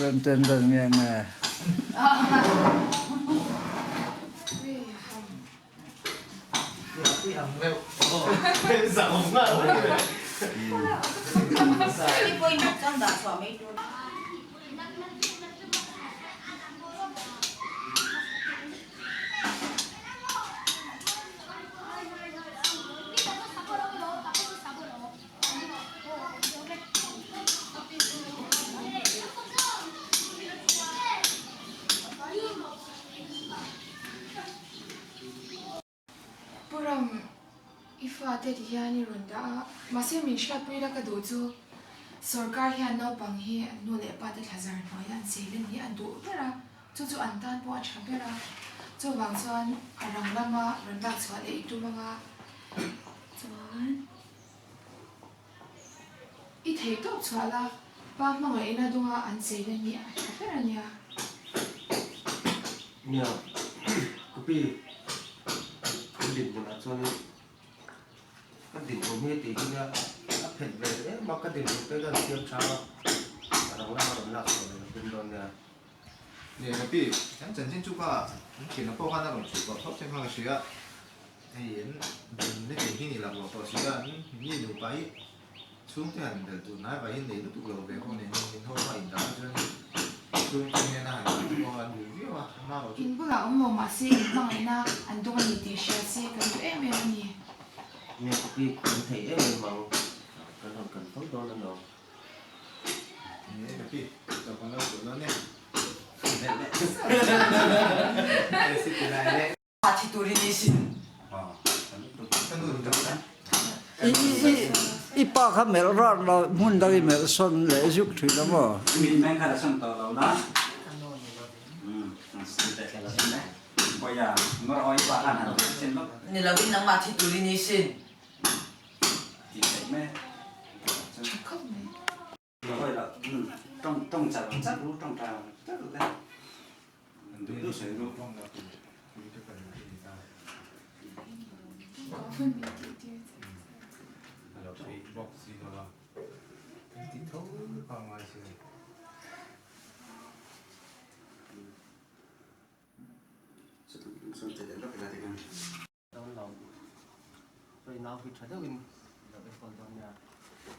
Superintendent nge nge. Pu Ram, i fate ti hian i rawn dah a, mahse min hriatpui la ka duh chu sorkar hian naupang hi an nu leh pa te thlazar hnuaia an seilen hi a duh ber a, chu chu an tan pawh a tha ber a, chuvang chuan a rang lama rawn lak chhuah leh i tum anga chuan i thei tawp chhuah la, pa hmangaihna dunga an seilen hi a tha ber a nia. Nia, Kupi, kan dinhmunah chuanin ka dinhmun hi tih hi nia a phet ve em a, ka dinhmun te hian siam tha a, a rang lama rawn lak chhuah leh ka tum dawn nia. Nia Kapi, kan chanchin chu kha an thianna pawh khan a rawn chhuah pah phawt che kha ka hria, hei an dinhmun hi hi ni lak loh tawh si a, an mi nupa hi Chhungte han belh tur hnai vahin nei lutuk lo ve pawh nen min ho kha indah a chuan chhungte hnena han kal te pawh an duh viau a, ama erawh chu. In bulah awm lo mahse in hmangaihna an dawng a ni tih hria se kan duh em em a ni. Nge copy kan thei em em ang, kan rawn kan fo dawn a lo. Nge copy ka kan lo duh dawn e. I pa kha melh rat lo, hmun dang i melh sawn leh zuk thin a maw?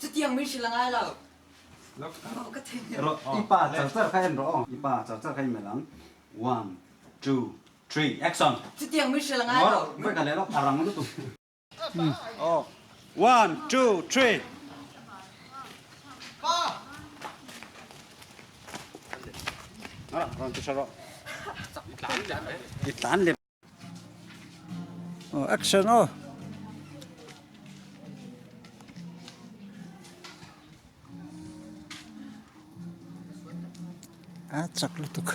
Chutiang min hrilh a ngai lo. I pa char char kha en rawh aw. I pa char char kha i melh ang. One, two, three, action! Chutiang min hrilh a ngai lo. Vawi khat leh lawk, a rang lutuk. Aw, one, two, three. Pa! Rawn ti tha rawh. I tlan leh. Aw action aw. A chak lutuk.